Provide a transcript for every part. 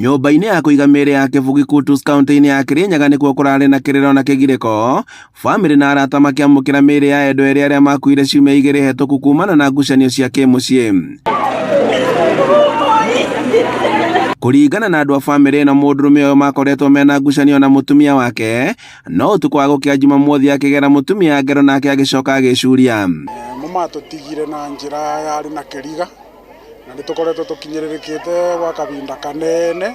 Nyũmba-inĩ ya kũiga mĩĩrĩ ya Kĩbugi Kutus kaunti-inĩ ya Kĩrĩnyaga nĩkuo kũrarĩ na kĩrĩro na kĩgirĩko, bamĩrĩ na arata makĩamũkĩra mĩĩrĩ ya endwa erĩ arĩa makuire ciumia igĩrĩ hetũku kumana na ngucanio cia kĩmũciĩ. Kũringana na andũ a bamĩrĩ ĩno mũndũrũme ũyũ makoretwo mena ngucanio na mũtumia wake, no ũtukũ wa gũkĩa Jumamothi akĩgera mũtumia ngero nake agĩcoka agĩcuria. Mo matũtigire na njĩra yarĩ na kĩriga na nĩ tũkoretwo tũkinyĩrĩrĩkĩte gwa kahinda kanene.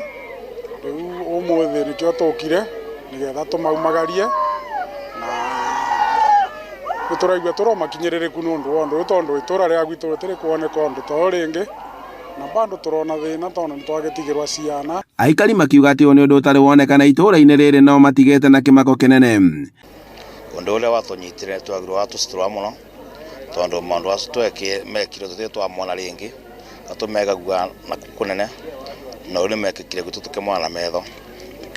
Rĩu ũmũthĩ nĩkĩo tũkire nĩgetha tũmaumagarie na nĩ tũraigua tũrĩ o makinyĩrĩrĩku nĩ ũndũ wa ũndũ ũyũ tondũ itũra rĩa gwitũ rĩtirĩ kuoneka ũndũ ta ũyũ rĩngĩ na bado tũrona thĩna tondũ nĩ twagĩtigĩrwa ciana. Aikari makiuga atĩ ũyũ nĩ ũndũ ũtarĩ wonekana itũũra-inĩ rĩrĩ no matigĩte na kĩmako kĩnene. Ũndũ ũrĩa watũnyitire twagĩrĩirwo watũcitura mũno tondũ maũndũ acio mekire tũtirĩ twamona rĩngĩ na tũmegagua na kũnene na ũrĩa mekĩkire gwitũ tũkĩmona na metho.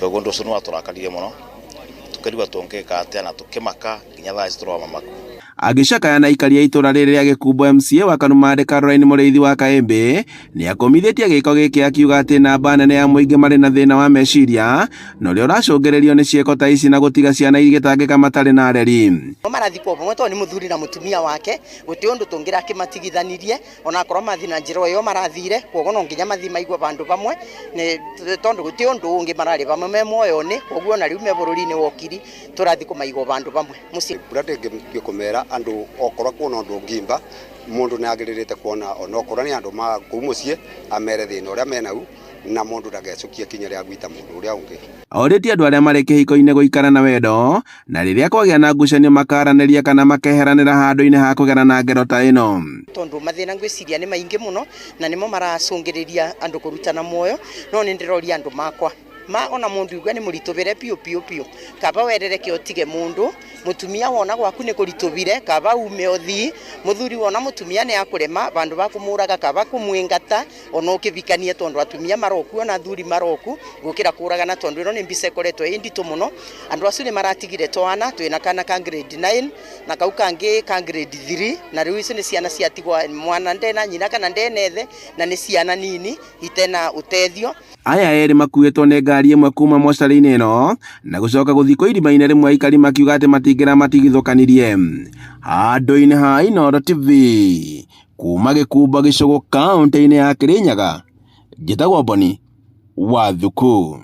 Koguo ũndũ ũcio nĩ watũrakaririe mũno tũkĩrigwo tũngĩka atĩa na tũkĩmaka nginya thaa ici tũrĩ o mamaku. Agĩcakaya na aikari a itũra rĩrĩ rĩa Gĩkumbo MCA wa Karumandĩ Caroline Mũrĩithi wa Kaĩmbĩ nĩakũmithĩtie gĩko gĩkĩ akiuga atĩ namba nene ya mũingĩ marĩ na thĩna wa meciria na ũrĩa ũracũngĩrĩrio nĩ ciĩko ta ici na gũtiga ciana igĩtangĩka matarĩ na areri. Marathikwo vamwe tondũ nĩ mũthuri na mũtumia wake gũtĩ ũndũ tũngĩrakĩmatigithanirie onakorwo mathi na njĩra o ĩyo marathire koguo no nginya mathi maigwe vandũ vamwe tondũ gũtĩ ũndũ ũngĩ mararĩ vamwe me muoyo-inĩ koguo ona rĩu me bũrũri-inĩ wa ũkiri tũrathi kũmaiga o vandũ vamwe mũciĩ. Ũrĩa ndingĩkũmera andũ okorwo kwĩna ũndũ ũngĩimba mũndũ nĩ agĩrĩrĩte kuona onokorwo nĩ andũ ma kũu mũciĩ amere thĩna ũrĩa menau na mũndũ ndagecukie kinya rĩa gwita mũndũ ũrĩa ũngĩ. Orĩtie andũ arĩa marĩ kĩhiko-inĩ gũikara na wendo na rĩrĩa kwagĩa na ngucanio makaranĩria kana makeheranĩra handũ-inĩ ha kũgerana ngero ta ĩno. Tondũ mathĩna ngwĩciria nĩ maingĩ mũno na nĩmo maracũngĩrĩria andũ kũrutana muoyo, no nĩ ndĩroria andũ makwa ma ona mundu igua ni muritubire piu piu piu kaba werereke utige mundu mutumia wona gwaku ni kuritubire kaba ume uthii muthuri wona mutumia ni akurema vandu va kumuraga kaba kumwingata ona ukibikanie tondu atumia maroku ona athuri maroku gukira kuragana tondu ino ni mbica ikoretwo ii nditu muno andu acio ni maratigire twana twina kana ka grade 9 na kau kangi ka grade 3 na riu icio ni ciana ciatigwa mwana ndena nyina kana ndena ithe na ni ciana nini itena utethio. Aya erĩ makuĩtwo nĩ ngari ĩmwe kuma mocarĩ-inĩ ĩno na gũcoka gũthikwo irima-inĩ rĩmwe aikari makiuga atĩ matingĩramatigithũkanirie. Handũ-inĩ ha Inooro TV kuma Gĩkumbo Gĩcũgũ kaũntĩ-inĩ ya Kĩrĩnyaga, njĩtagwo Boni wa Thuku.